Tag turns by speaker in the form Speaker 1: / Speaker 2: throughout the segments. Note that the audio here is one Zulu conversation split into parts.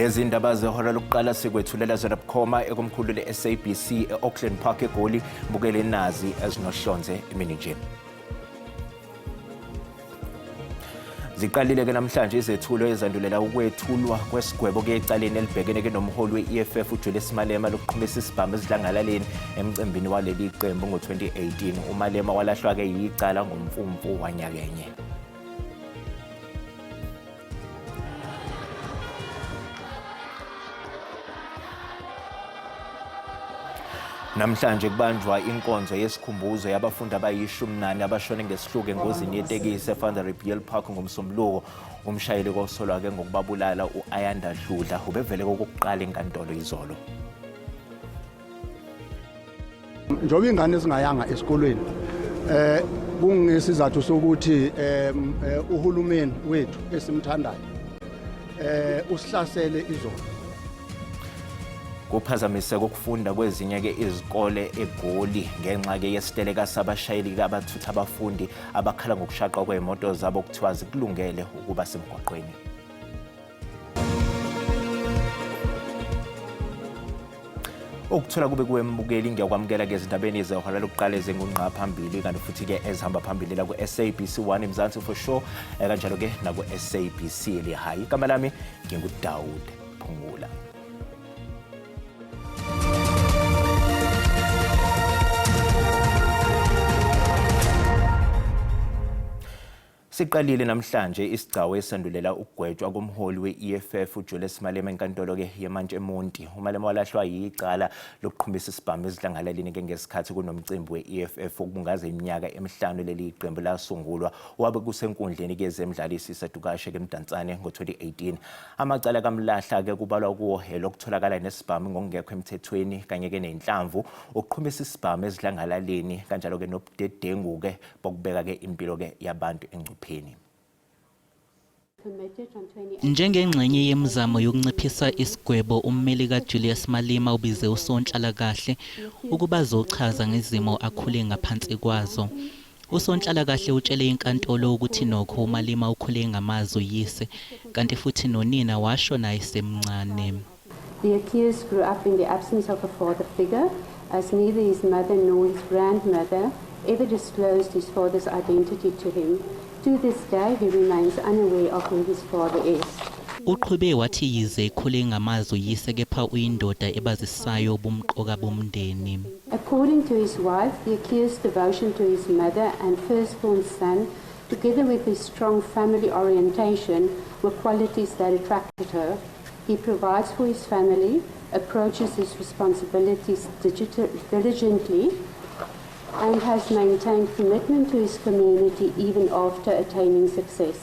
Speaker 1: Lezi ndaba zehora lokuqala sikwethulela zona bukhoma ekomkhulu le-SABC e-Auckland Park eGoli. Bukele nazi ezinohlonze emini nje. Ziqalile ke namhlanje izethulo ezandulela ukwethulwa kwesigwebo ke ecaleni elibhekene ke nomholi we-EFF uJulius Malema lokuqhumisa isibhamu esidlangalaleni emcimbini waleli qembu ngo-2018. UMalema walahlwa ke yicala ngomfumfu wanyakenye. Namhlanje kubanjwa inkonzo yesikhumbuzo yabafundi abayishumi nane abashone ngesihluku engozini yetekisi eVanderbiel Park ngoMsombuluko. Umshayeli kosolwa-ke ngokubabulala u-Ayanda Dludla ubevele kokuqala enkantolo izolo.
Speaker 2: Njengoba ingane zingayanga esikolweni kungesizathu sokuthi uhulumeni wethu esimthandayo usihlasele izolo.
Speaker 1: Kuphazamise ukufunda kwezinye-ke izikole eGoli ngenxa-ke yesiteleka sabashayeli abathutha abafundi abakhala ngokushaqwa kwey'moto zabo kuthiwa zikulungele ukuba semgwaqweni. Ukuthola kube kuwembukeli ngiyakwamukela ke ezindabeni zehora lokuqala ezingungqa phambili kanti futhi ke ezihamba phambili la ku-SABC 1 Mzansi for sure kanjalo ke naku-SABC Lehayi. Igama lami nginguDaud Phungula. Siqalile namhlanje isigcawu esandulela ukugwetshwa komholi we-EFF uJulius Malema enkantolo-ke yemantshi eMonti. UMalema walahlwa yicala lokuqhumisa isibhamu ezidlangalaleni ke ngesikhathi kunomcimbi we-EFF wokubungaza iminyaka emihlanu leli qembu lasungulwa wabe kusenkundleni ke zemidlalo iSisa Dukashe ke eMdantsane ngo-2018. Amacala kamlahla ke kubalwa kuwo elokutholakala nesibhamu ngokungekho emthethweni kanye ke nenhlamvu, ukuqhumisa isibhamu ezidlangalaleni kanjalo ke nobudedengu ke bokubeka ke impilo ke yabantu engcupheni.
Speaker 3: Njengengxenye yemizamo yokunciphisa isigwebo ummeli kaJulius Malema ubize usonhlalakahle ukuba azochaza ngezimo akhule ngaphansi kwazo. Usonhlalakahle utshele inkantolo ukuthi nokho uMalema ukhule engamazi uyise kanti futhi nonina washona esemncane.
Speaker 4: The accused grew up in the absence of a father figure, as neither his mother nor his grandmother ever disclosed his father's identity to him. To this day, he remains unaware of who his father is.
Speaker 3: Uqhube wathi yize ekhule engamazi uyise kepha uyindoda ebazisayo ubumqoka bomndeni.
Speaker 4: According to his wife, the accused's devotion to his mother and firstborn son, together with his strong family orientation, were qualities that attracted her. He provides for his family, approaches his responsibilities diligently, and has maintained commitment to his community even after attaining success.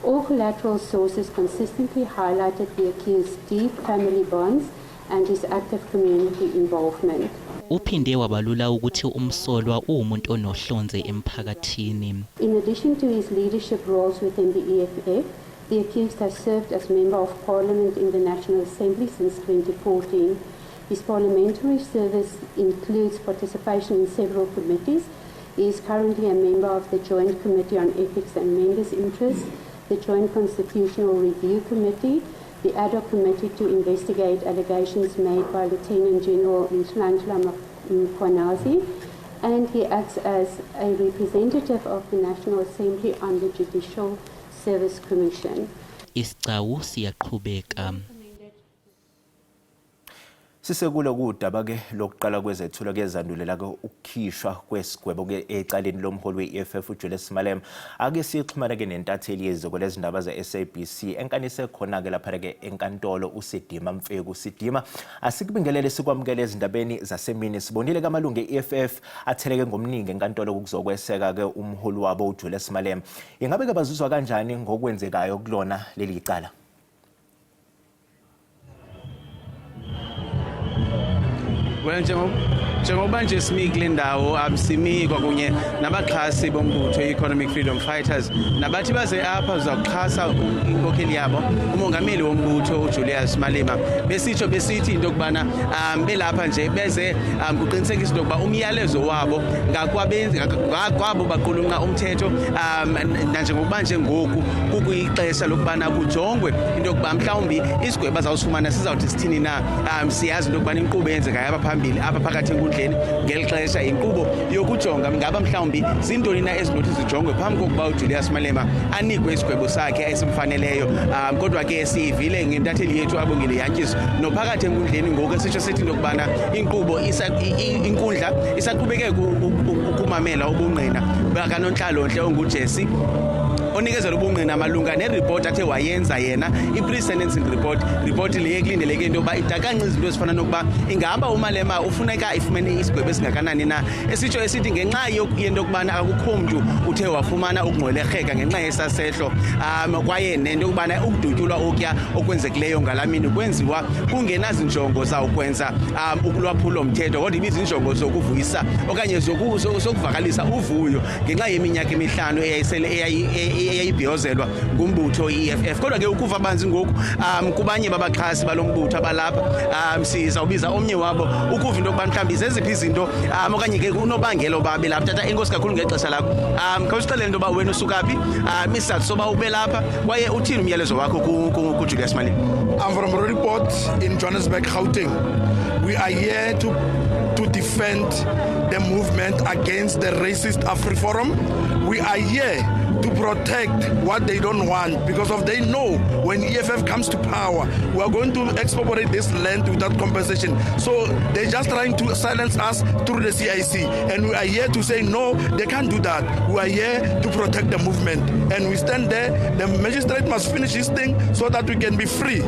Speaker 4: All collateral sources consistently highlighted the accused's deep family bonds and his active community involvement.
Speaker 3: Uphinde wabalula ukuthi umsolwa uwumuntu onohlonze emphakathini.
Speaker 4: In addition to his leadership roles within the EFF, the accused has served as Member of Parliament in the National Assembly since 2014. His parliamentary service includes participation in several committees. He is currently a member of the Joint Committee on Ethics and Members' Interests, the Joint Constitutional Review Committee, the Ad hoc Committee to investigate allegations made by Lieutenant General Nhlanhla Mkhwanazi, and he acts as a representative of the National Assembly on the Judicial Service Commission.
Speaker 3: Isigcawu siyaqhubeka.
Speaker 1: Sisekulo kudaba ke lokuqala kwezethulo ke zandulela ke ukukhishwa kwesigwebo ke ecaleni lomholi we-EFF uJulius Malema. Ake sixhumane ke nentatheli yeziko lezindaba ze-SABC enkanise khona ke lapha ke enkantolo uSidima Mfeku. Sidima, asikubingelele sikwamukele ezindabeni zasemini. Sibonile kamalungu e-EFF atheleke ngomningi enkantolo ukuzokweseka ke umholi wabo uJulius Malema. Ingabe ke bazizwa kanjani ngokwenzekayo kulona leli cala?
Speaker 5: Well, Njengoba nje simi kule ndawo, simi kwakunye nabaxhasi bombutho i-Economic Freedom Fighters, nabathi baze apha zakuxhasa inkokheli yabo, umongameli wombutho uJulius Malema, besitsho besithi into yokubana belapha nje beze kuqinisekisa into yokuba umyalezo wabo ngakwabenzi ngakwabo baqulunqa umthetho, nanjengokuba nje ngoku kukwixesha lokubana kujongwe into yokuba mhlawumbi isigwebo azawusifumana sizawuthi sithini na. Siyazi into yokubana inkqubo eyenzekayo apha phambili, apha phakathi enkundleni ngeli xesha, yinkqubo yokujonga ngaba mhlawumbi zintoni na ezinothi zijongwe phambi kokuba uJulius Malema anikwe isigwebo sakhe esimfaneleyo. Kodwa ke siyivile ngentatheli yethu Abongile Jantjies nophakathi enkundleni ngoku, esitsho sithi into yokubana inkqubo inkundla isaqhubeke ukumamela ubungqina bakanontlalontle onguJesse, onikezela ubungqina malunga neripoti athe wayenza yena, i-pre-sentencing report, report leyo ekulindeleke into yokuba idakanca izinto ezifana nokuba ingaba uMalema ufuneka ifumene isigwebo esingakanani na, esitsho esithi ngenxa yento yokubana akukho mntu uthe wafumana ukungxwelerheka ngenxa yesasehlo, kwaye nento yokubana ukudutyulwa okuya okwenzekileyo ngalaa mini kwenziwa kungenazinjongo zawukwenza ukulwaphulo mthetho, kodwa ibizinjongo zokuvuyisa okanye zokuvakalisa uvuyo ngenxa yeminyaka emihlanu eyayisele eyayibhiyozelwa ngumbutho i-EFF. Kodwa ke ukuva banzi ngoku kubanye babaxhasi balo mbutho abalapha, sizawubiza omnye wabo ukuva into yokuba mhlawumbi zeziphi izinto okanye ke unobangela oba belapha. Tata, enkosi kakhulu ngexesha lakho. Khawusixelele into yoba wena usuka phi, isizathu soba ube lapha, kwaye uthini umyalezo wakho kuJulius Malema.
Speaker 6: I'm from Roodepoort in Johannesburg, Gauteng. We are here to defend the movement against the racist AfriForum. We are here to protect what they don't want, because of they know when EFF comes to power, we are going to expropriate this land without compensation. So they're just trying to silence us through the CIC. And we are here to say, no, they can't do that. We are here to protect the movement. And we stand there. The magistrate must finish his thing so that we can be free.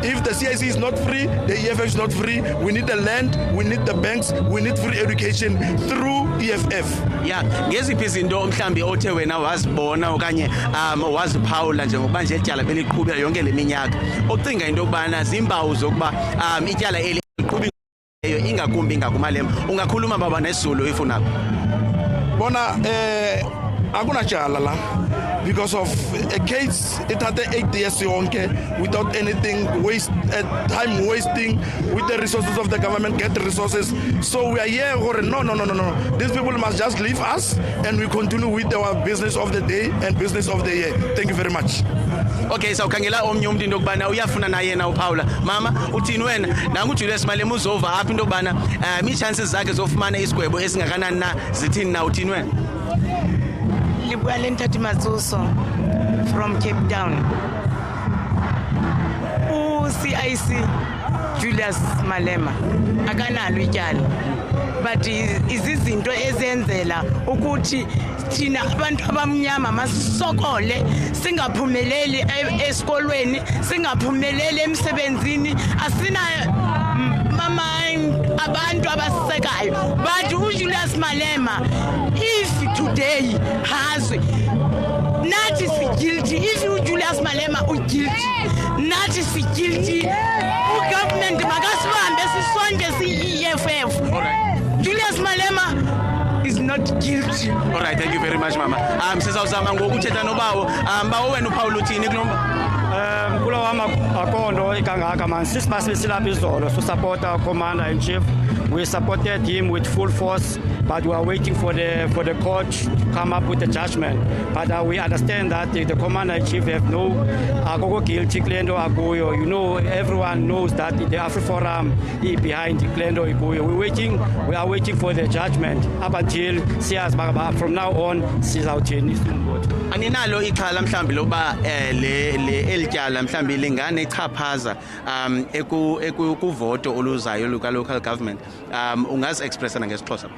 Speaker 6: If the CIC is not free, the EFF is not free. We need the land, we need the banks, we need free education through EFF.
Speaker 5: Ya, ngeziphi izinto mhlawumbi othe wena wazibona okanye waziphawula njengokuba nje ityala beliqhubeka yonke le minyaka, ocinga into yokubana ziimpawu zokuba ityala eli liqhubi ingakumbi ngakuMalema? Ungakhuluma, baba, nesiZulu if unako.
Speaker 6: Bona, akunacala la, because of a case ithathe 8 years yonke without anything, waste time wasting with the resources of the government, get resources. So we are here gore no, no, no, no, no, these people must just leave us and we continue with our business of the day and business of the year. Thank you very much.
Speaker 5: Okay, sawukhangela omnye umntu into yokubana uyafuna naye yena uphawula. Mama, uthini wena? Nangu uJulius Malema uzova apha into yokubana ii-chances zakhe zofumana isigwebo esingakanani na zithini na. Uthini wena?
Speaker 7: Le bua le Ntate Matsoso from Cape Town. U-CIC Julius Malema akanalo ityala, but izizinto ezenzela ukuthi thina abantu abamnyama masisokole, singaphumeleli esikolweni, singaphumeleli emsebenzini, asina mama abantu abasisekayo. But uJulius Malema, if today has nathi si-guilty, if uJulius Malema u-guilty, nathi si-guilty. U-government makasibambe sisonke siyi-EFF. Julius Malema is not guilty.
Speaker 5: All right, thank you very much, mama. Sizawuzama ngoku uthetha nobawo. Bawo, wena uphawula uthini kulo mba?
Speaker 8: Kulo wam akho nto ikangaka man. Sisiba sisilapha izolo susupporta commander in chief. We supported him with full force, but we are waiting for the court to come up with the judgment. But we understand that the commander in chief have no akukho guilty kule nto akuyo. Everyone knows that the AfriForum is behind kule nto ikuyo. We are waiting for the judgment up until siyazi uba from now on sizawuthini simbutho.
Speaker 5: Aninalo ixhala mhlawumbi lokuba le eli tyala mhlawumbi linganechaphaza eku eku kuvoto oluzayo luka local government? Ungazi-expressa nangesiXhosa.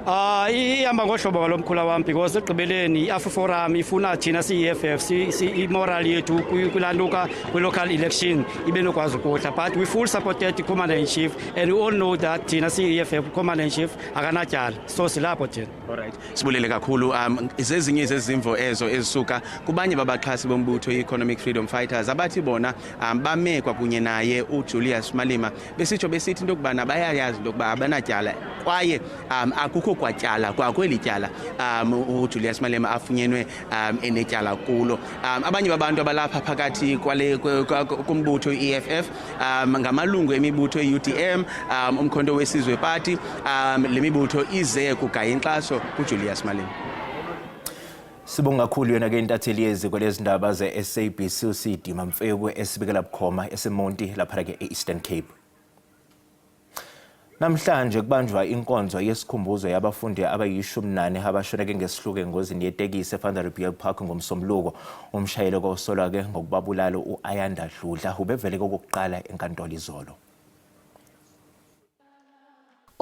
Speaker 8: Ah, ihamba ngohlobo kalomkhula wam, because ekugqibeleni i-AfriForum ifuna thina siyi-EFF i-moral yethu kulaa nto kwi-local election ibe nokwazi ukuhla, but we full supported i-commander in chief and we all know that thina siyi-EFF, commander in chief akanatyala, so silapho thina.
Speaker 5: Alright. Sibulele kakhulu. Zezinye zezimvo ezo ezisuka kubanye babaxhasi bombutho i-Economic Freedom Fighters, abathi bona bame kwakunye naye uJulius Malema, besitsho besithi into yokubana bayayazi into yokuba abanatyala. Kwaye akukho kwatyala kwakweli tyala uJulius Malema afunyenwe enetyala kulo. Abanye babantu abalapha phakathi kwale kumbutho i-EFF ngamalungu emibutho i-UDM, Umkhonto weSizwe Party. Le mibutho ize kugaya inkxaso kuJulius Malema.
Speaker 1: Sibonga kakhulu yona ke intatheli yeziko lezindaba ze-SABC uSidima Mfeku esibikela bukhoma eseMonti lapha ke e-Eastern Cape. Namhlanje kubanjwa inkonzo yesikhumbuzo yabafundi abayi-14 abashoneke ngesihluku engozini yetekisi eVanderbijlpark ngoMsombuluko. Umshayeli kosolwa ke ngokubabulala u-Ayanda Dludla ubevele kokuqala enkantolo izolo.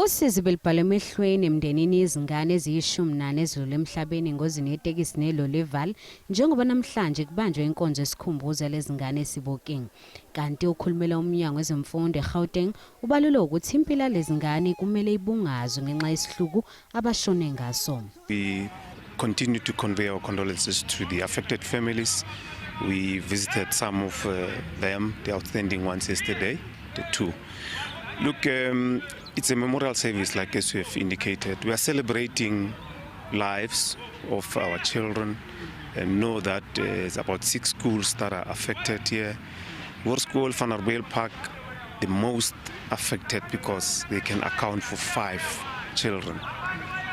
Speaker 4: Usizi belibhala emehlweni emndenini yezingane eziyi-14 ezidlule emhlabeni engozini yetekisi neloli eVaal, njengoba namhlanje kubanjwe inkonzo yesikhumbuzo yalezingane eSebokeng. Kanti okhulumela uMnyango wezeMfundo eGauteng ubalule ukuthi impilo yalezingane kumele ibungazwe ngenxa yesihluku abashone ngaso.
Speaker 9: We continue to convey our condolences to the affected families. We visited some of them, the outstanding ones yesterday, the two. Look, it's a memorial service, like as you have indicated. We are celebrating lives of our children and know that there's about 6 schools that are affected here. Hoërskool Vanderbijlpark, the most affected because they can account for 5 children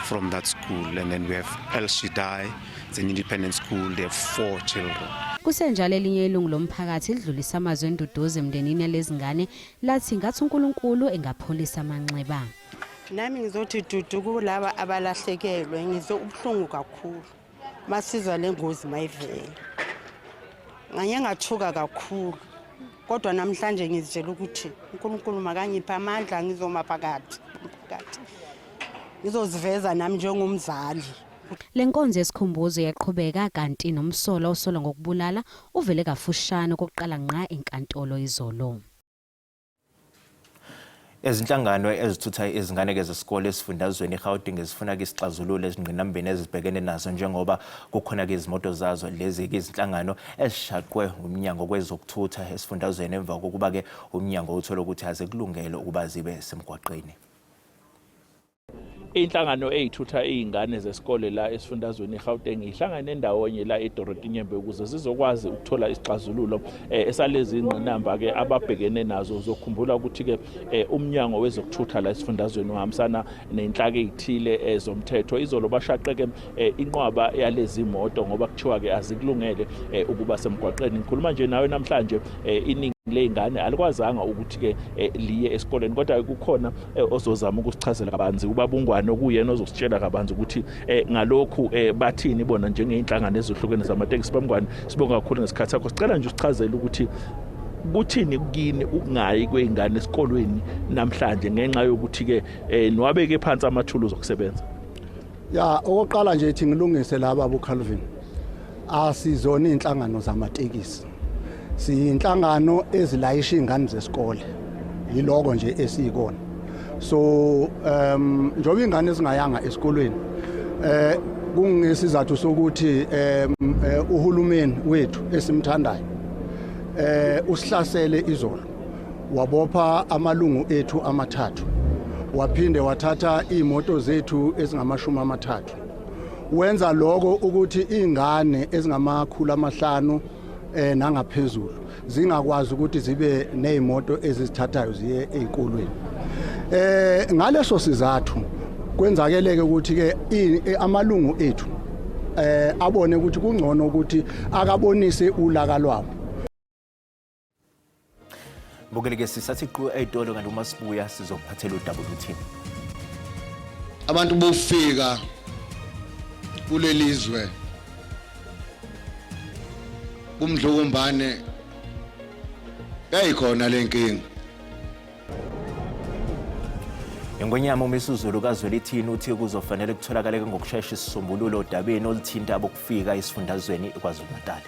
Speaker 9: from that school. And then we have El Shaddai, it's an independent school, they have 4 children.
Speaker 4: Kusenjalo elinye ilungu lomphakathi lidlulisa amazwi enduduzo emndenini yalezingane lathi ngathi uNkulunkulu engapholisa amanxeba.
Speaker 7: Nami ngizothi dudu kulaba abalahlekelwe, ngizwe ubuhlungu kakhulu masizwa le ngozi mayivela. Nganye ngathuka kakhulu, kodwa namhlanje ngizitshela ukuthi uNkulunkulu makangiphe amandla, ngizoma phakathi phakathi, ngizoziveza nami njengomzali.
Speaker 4: Le nkonzo yesikhumbuzo iyaqhubeka kanti nomsolwa osolwa ngokubulala uvele kafushane okokuqala ngqa enkantolo izolo.
Speaker 1: Ezinhlangano ezithutha izingane zesikole esifundazweni iGauteng zifuna ke isixazululo ezingqinambeni ezibhekene nazo njengoba kukhona ke izimoto zazo lezi ke izinhlangano ezishaqwe umnyango kwezokuthutha esifundazweni emva kokuba ke umnyango uthola ukuthi azikulungele ukuba zibe semgwaqeni.
Speaker 10: Inhlangano eyithutha izingane zesikole la esifundazweni iGauteng ihlangane ndawonye la eDorothy Nyembe ukuze zizokwazi ukuthola isixazululo esalezi ingqinamba ke ababhekene nazo. Uzokhumbula ukuthi ke umnyango wezokuthutha la esifundazweni uhambisana nenhlaka ezithile zomthetho. Izolo bashaqeke inqwaba yalezi moto ngoba kuthiwa ke azikulungele ukuba semgwaqeni. Ngikhuluma nje nawe namhlanje iningi ley'ngane alikwazanga ukuthi ke liye esikoleni, kodwa kukhona ozozama ukusichazela kabanzi ubabungwane okuyena ozositshela kabanzi ukuthi ngalokhu bathini bona njengey'nhlangano ezihlukene zamatekisi. Bamngwane, sibonga kakhulu ngesikhathi sakho. Sicela nje usichazele ukuthi kuthini kini ukungayi kwey'ngane esikolweni namhlanje ngenxa yokuthi-ke niwabeke phansi amathuluzi okusebenza.
Speaker 2: Ya, okokuqala nje ithi ngilungise laba boCalvin. Asizona inhlangano zamatekisi. Siyinhlangano ezilayisha izingane zesikole. Yiloko nje esiyikona. So njengoba ingane ezingayanga esikolweni kungesizathu sokuthi uhulumeni wethu esimthandayo usihlasele izolo, wabopha amalungu ethu 3, waphinde wathatha imoto zethu ezingama-30. Wenza lokho ukuthi ingane ezingama-500 nangaphezulu zingakwazi ukuthi zibe nezimoto ezizithathayo ziye ezikolweni. Ngaleso sizathu kwenzakeleke ukuthi ke amalungu ethu abone ukuthi kungcono ukuthi akabonise ulaka lwabo.
Speaker 1: Bukele ke sisathi qhu ey'tolo, kanti uma sibuya sizokuphathela udaba oluthini.
Speaker 6: Abantu bofika kulelizwe kumdlukumbane yayikhona lenkinga.
Speaker 1: Ingonyama uMisuzulu kaZwelithini uthi kuzofanele kutholakale ngokushesha isisombululo odabeni oluthinta abokufika esifundazweni iKwaZulu-Natal.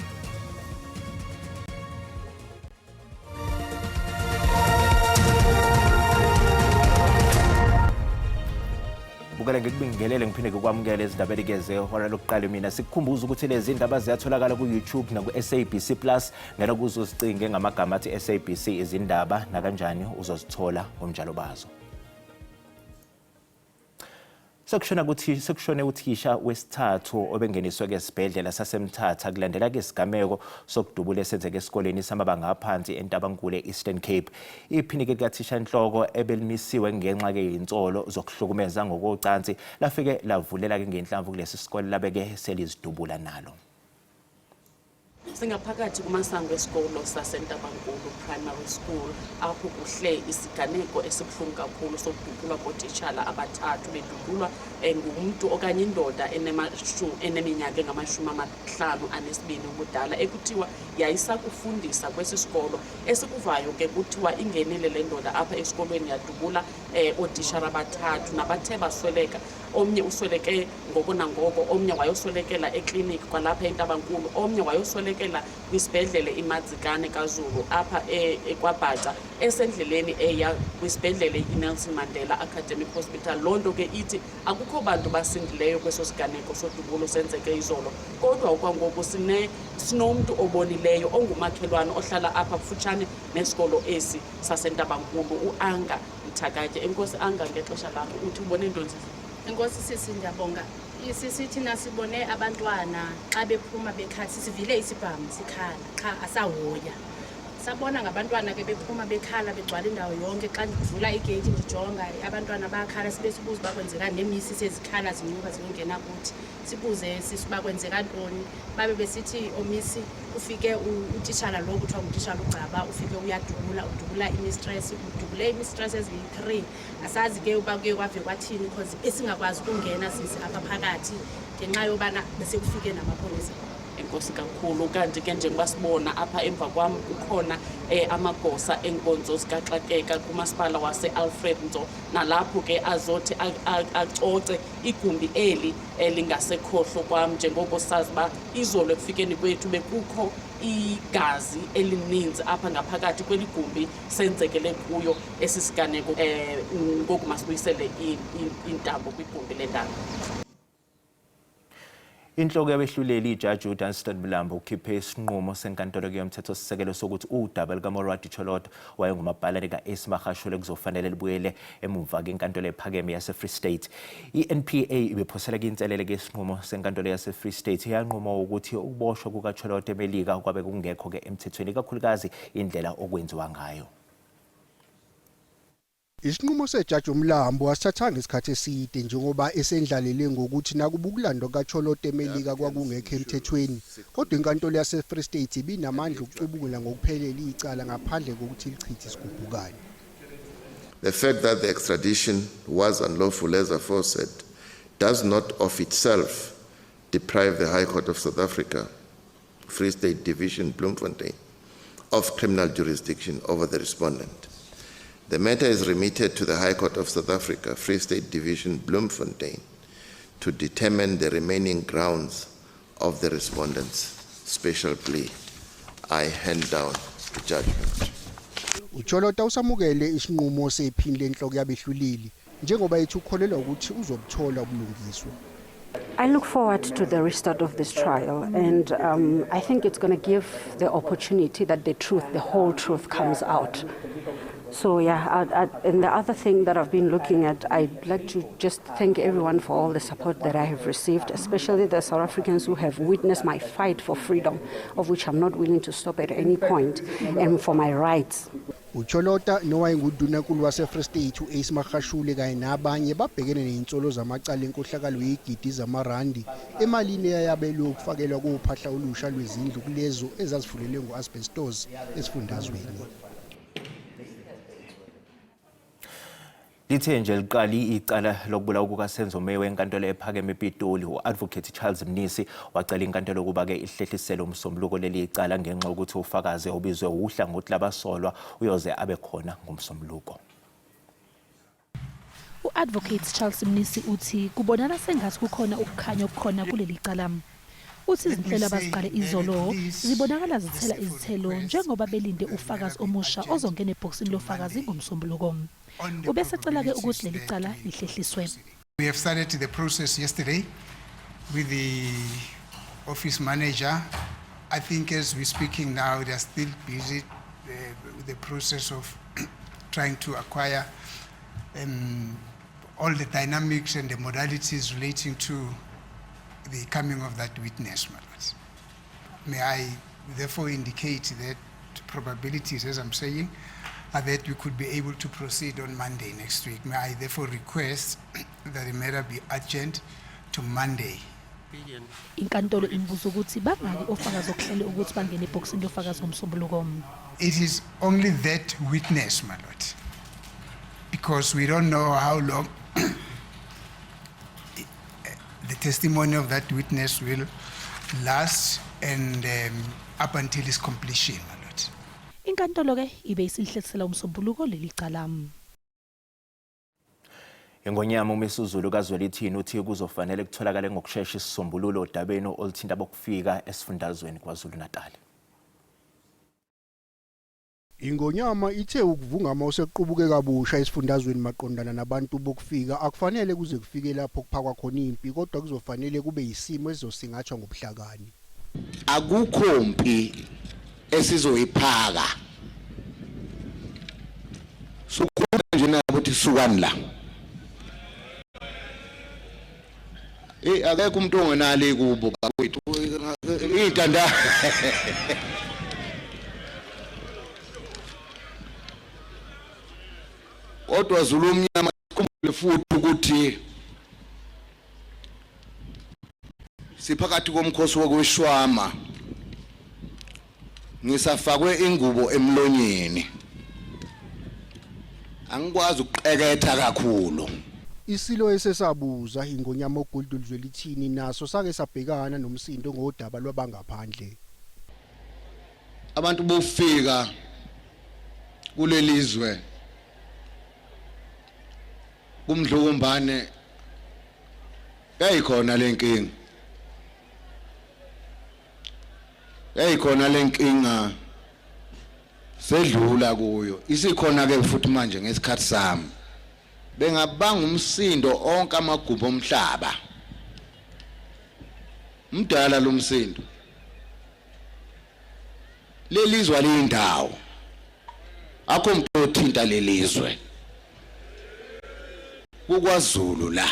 Speaker 1: Bukele ngikubingelele ngiphinde ngikwamukele ezindabeni ke zehora lokuqala. Mina sikukhumbuza ukuthi lezi ndaba ziyatholakala ku-YouTube naku-SABC Plus. Ngena kuzo uzicinge ngamagama athi SABC izindaba, nakanjani uzozithola ngomnjalo bazo. Sekushona kuthi sekushone uthisha wesithathu obengeniswe esibhedlela saseMthatha kulandela ke isigameko sokudubula esenzeke esikoleni samabanga aphansi eNtabankulu e-Eastern Cape. Iphini ke likathishanhloko ebelimisiwe ngenxa ke yinsolo zokuhlukumeza ngokocansi lafike lavulela ke ngenhlamvu kulesi sikole labeke selizidubula nalo.
Speaker 11: Singaphakathi kumasango esikolo saseNtabankulu Primary School apho kuhle isiganeko esibuhlungu kakhulu sokudubulwa kootitshala abathathu bedubulwa ngumntu okanye indoda eneminyaka engama-52 ubudala ekuthiwa yayisakufundisa kwesi sikolo. Esikuvayo ke kuthiwa ingenile le ndoda apha esikolweni yadubula ootitshala abathathu nabathe basweleka. Omnye usweleke ngoko nangoko, omnye wayoswelekela ekliniki kwalapha eNtabankulu, omnye wayoswelekela kwisibhedlele iMadzikane kaZulu apha eKwaBhaca esendleleni eya kwisibhedlele iNelson Mandela Academic Hospital. Loo nto ke ithi akukho bantu basindileyo kweso siganeko sodubulo senzeke izolo, kodwa okwangoku sinomntu obonileyo ongumakhelwane ohlala apha kufutshane nesikolo esi saseNtabankulu, uAnga Mthakatye. Enkosi Anga ngexesha lakho, uthi ubone ntoni sisi?
Speaker 12: Enkosi sisi, ndiyabonga. Sisi, thina sibone abantwana xa bephuma bekhala, sisivile isibhamu sikhala qha asahoya. Sabona ngabantwana ke bephuma bekhala begcwala indawo yonke. Xa ndivula igeyithi ndijonga abantwana bayakhala, sibe sibuza uba kwenzeka, neemisi sezikhala zinyuka ziyongena kuthi, sibuze sisi uba kwenzeka ntoni, babe besithi omisi ufike utitshala lo kuthiwa ngutitshala uGcaba, ufike uyadubula, udubula imistress, udubule imistress eziyi-3. Asazi ke uba kuye kwave kwathini because besingakwazi ukungena sisi apha phakathi ngenxa yobana besekufike namapolisa.
Speaker 11: Enkosi kakhulu. Kanti ke njengoba sibona apha emva kwam kukhona amagosa enkonzo zikaxakeka kumasipala wase-Alfred Nzo, nalapho ke azothi acoce igumbi eli elingasekhohlo kwam, njengoko sazi uba izolo ekufikeni kwethu bekukho igazi elininzi apha ngaphakathi kweli gumbi senzekele kuyo esi siganeko. Ngoku masibuyisele intambo kwigumbi lendaba.
Speaker 1: Inhloko yabehluleli ijaji uDunstan Mlambo ukhiphe isinqumo senkantolo yomthethosisekelo sokuthi udaba lukaMoroadi Cholota wayengumabhalane ka-Ace Magashule kuzofanele libuyele emuva kwenkantolo ephakeme yase-Free State. I-NPA ibiphosela inselele ke isinqumo senkantolo yase-Free State, yanquma ukuthi ukuboshwa kukaCholota eMelika kwabe kungekho-ke emthethweni, ikakhulukazi indlela okwenziwa ngayo.
Speaker 13: Isinqumo sejaji uMlambo asithathanga isikhathi eside njengoba esendlalele ngokuthi nakuba ukulandwa kaCholota eMelika kwakungekho emthethweni, kodwa inkantolo yase-Free State ibinamandla okucubungula ngokuphelele icala ngaphandle kokuthi lichithe isigubhukane.
Speaker 14: The fact that the extradition was unlawful as aforesaid does not of itself deprive the High Court of South Africa, Free State Division, Bloemfontein, of criminal jurisdiction over the respondent. The matter is remitted to the High Court of South Africa, Free State Division, Bloemfontein, to determine the remaining grounds of the respondent's special plea. I hand down the judgment.
Speaker 13: UCholota usamukele isinqumo sephini lenhloko yabehluleli njengoba ethi ukholelwa ukuthi uzobuthola ubulungiswa.
Speaker 4: I look forward to the restart of this trial, and I think it's going to give the opportunity that the truth, the whole truth, comes out. So yeah, and the other thing that I've been looking at, I'd like to just thank everyone for all the support that I have received, especially the South Africans who have witnessed my fight for freedom, of which I'm not willing to stop at any point, and for my rights.
Speaker 13: UCholota nowayenguNdunankulu wase-Free State u-Ace Magashule kanye nabanye babhekene nezinsolo zamacala enkohlakalo yezigidi zamarandi emalini eyayabelwe ukufakelwa kophahla olusha lwezindlu kulezo ezazifulelwe ngo-asbestos esifundazweni.
Speaker 1: Lithe nje liqali icala lokubulawa kukaSenzo Meyiwa enkantolo ephakeme ePitoli, u-Advocate Charles Mnisi wacela inkantolo ukuba-ke ihlehlisele umsombuluko leli icala ngenxa yokuthi ufakazi obizwe uhlangothi labasolwa uyoze abe khona ngomsombuluko.
Speaker 15: U-Advocate Charles Mnisi uthi kubonakala sengathi kukhona ukukhanya okukhona kuleli cala. Uthi izinhlelo abaziqale izolo zibonakala zithela izithelo njengoba belinde ufakazi omusha ozongena ebhokisini lofakazi ngomsombuluko. Ubesecela-ke ukuthi leli cala lihlehliswe.
Speaker 16: We have started the process yesterday with the office manager. I think as we're speaking now, they are still busy with the process of trying to acquire all the dynamics and the modalities relating to the coming of that witness, my lords. May I therefore indicate that probabilities, as I'm saying, are that we could be able to proceed on Monday next week. May I therefore request that the matter be adjourned to Monday.
Speaker 15: Inkantolo imbuza ukuthi bangaki ofakazi okuhlele ukuthi bangene ebhokisini lofakazi ngoMsombuluko.
Speaker 16: It is only that witness, my lord, because we don't know how long the testimony of that witness will last and up until its completion, my lord.
Speaker 15: Inkantolo ke ibe isihlehlisela uMsombuluko leli cala.
Speaker 1: Ingonyama uMisuzulu kaZwelithini uthi kuzofanele kutholakale ngokushesha isisombululo odabeni oluthinta abokufika esifundazweni KwaZulu-Natal.
Speaker 13: Ingonyama ithe ukuvungama osekuqubuke kabusha esifundazweni maqondana nabantu bokufika akufanele kuze kufike lapho kuphakwa khona impi, kodwa kuzofanele kube yisimo esizosingathwa ngobuhlakani.
Speaker 17: Akukho mpi esizoyiphaka. Sukhuluma nje nabo ukuthi sukani la. Eh, akekho umuntu ongenali kubo bakwethu. Intanda. Kodwa Zulu omnyama, sikhumbule futhi ukuthi siphakathi komkhosi wokweshwama, ngisafakwe ingubo emlonyeni, angikwazi ukuqeketha kakhulu.
Speaker 13: Isilo esesabuza iNgonyama uGoodwill Zwelithini naso sake sabhekana nomsindo ngodaba lwabangaphandle.
Speaker 17: Abantu bofika kulelizwe kumdlokombane yayikhona lenkinga, yayikhona lenkinga, sedlula kuyo, isikhona ke futhi manje ngesikhathi sami. Bengabanga umsindo onke amagumbi omhlaba, mdala lo msindo. Lelizwe aliyindawo, akho umuntu othinta lelizwe, kukwaZulu la.